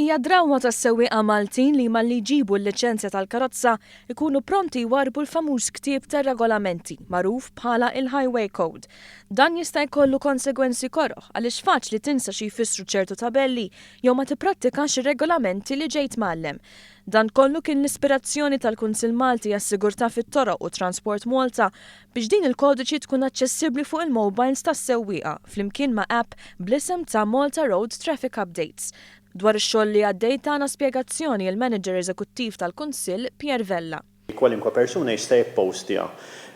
Hija drawwa tas-sewwieqa Maltin li malli jġibu l-liċenzja tal-karozza jkunu pronti jwarrbu l-famuż ktieb tar-regolamenti, magħruf bħala il-Highway Code. Dan jista' jkollu konsegwenzi koroh għaliex faċli tinsa xi jfissru ċertu tabelli jew ma tipprattikax ir-regolamenti li ġejt mgħallem. Dan kollu kien l-ispirazzjoni tal-Kunsill Malti għas-Sigurtà fit-Toroq u Transport Malta biex din il-kodiċi tkun aċċessibbli fuq il-mobiles tas-sewwieqa flimkien ma' app bl-isem ta' Malta Road Traffic Updates. Dwar ix-xogħol li għaddej tana spjegazzjoni il-Manager Eżekuttiv tal-Kunsill, Pierre Vella. Kwalinkwa persuna jista' jippostja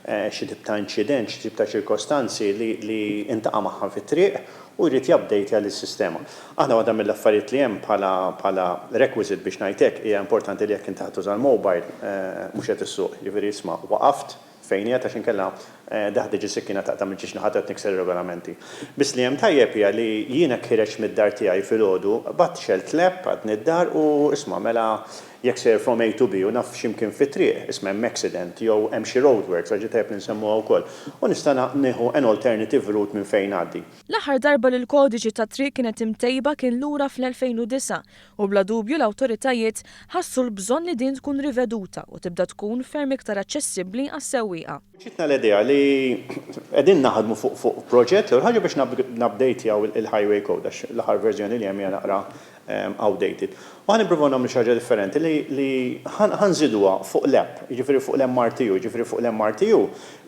xi tip ta' inċident, xi tip ta' ċirkostanzi li li intaqa' magħha fit-triq u jrid jupdatja lis-sistema. Aħna waħda mill-affarijiet li hemm bħala bħala requisite biex ngħid hekk hija importanti li jekk inti ħa tuża l-mobile mhux qed issuq, jiġifieri isma' waqaft, fejn qiegħed għax inkella daħ tiġi sikkina taqta' mill-ġiex naħa qed nikser ir-regolamenti. Biss li hemm tajjeb hija li jien hekk ħireġt mid-dar tiegħi filgħodu, qbadt xgħelt l-app għadni d-dar u isma' mela jekk sejjer from A to B u naf x'imkien fit-triq, isma' hemm accident jew hemm xi roadworks għax di tajjeb li nsemmuha wkoll, u nista' nieħu an alternative route minn fejn ngħaddi. L-aħħar darba li l-kodiċi tat-triq kienet imtejba kien lura fl-2009 U bla dubju l-awtoritajiet ħassu l-bżonn li din tkun riveduta u tibda tkun ferm iktar aċċessibbli għas-sewwieqa. Ġietna l-idea li qegħdin naħdmu fuq fuq proġett, l-ewwel ħaġa biex nupdatjaw il-Highway Code għax l-aħħar verżjoni li hemm hija naqra outdated. U ħa nippruvaw nagħmlu xi ħaġa differenti li li ħa nżiduha fuq l-app, jiġifieri fuq l-MRTU, jiġifieri fuq l-MRTU,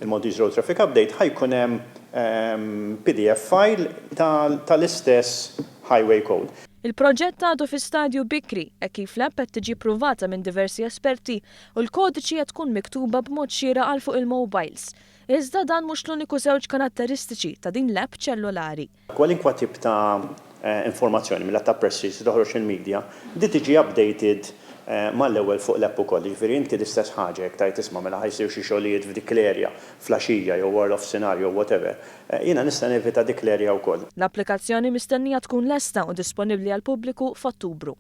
il-Maltese Road Traffic Update, ħa jkun hemm pdf file tal-istess Highway Code. Il-proġett għadu fi stadju bikri, hekk kif l-app qed tiġi ppruvata minn diversi esperti u l-kodiċi qed tkun miktuba b'mod xieraq għal fuq il-mobiles. Iżda dan mhux l-uniku żewġ karatteristiċi ta' din l-app ċellulari. Kwalinkwa tip ta' informazzjoni mill-att ta' press release li toħroġ fil-media, di tiġi updated mal-ewwel fuq l-app ukoll. Jiġifieri inti l-istess ħaġa jekk tgħid isma' mela ħa jsiru xi xogħlijiet f'dik l-area fl-għaxija jew wara nofsinhar jew whatever, Jiena nista' nevita dik l-area wkoll. L-applikazzjoni mistennija tkun lesta u disponibbli għall-pubbliku f'Ottubru.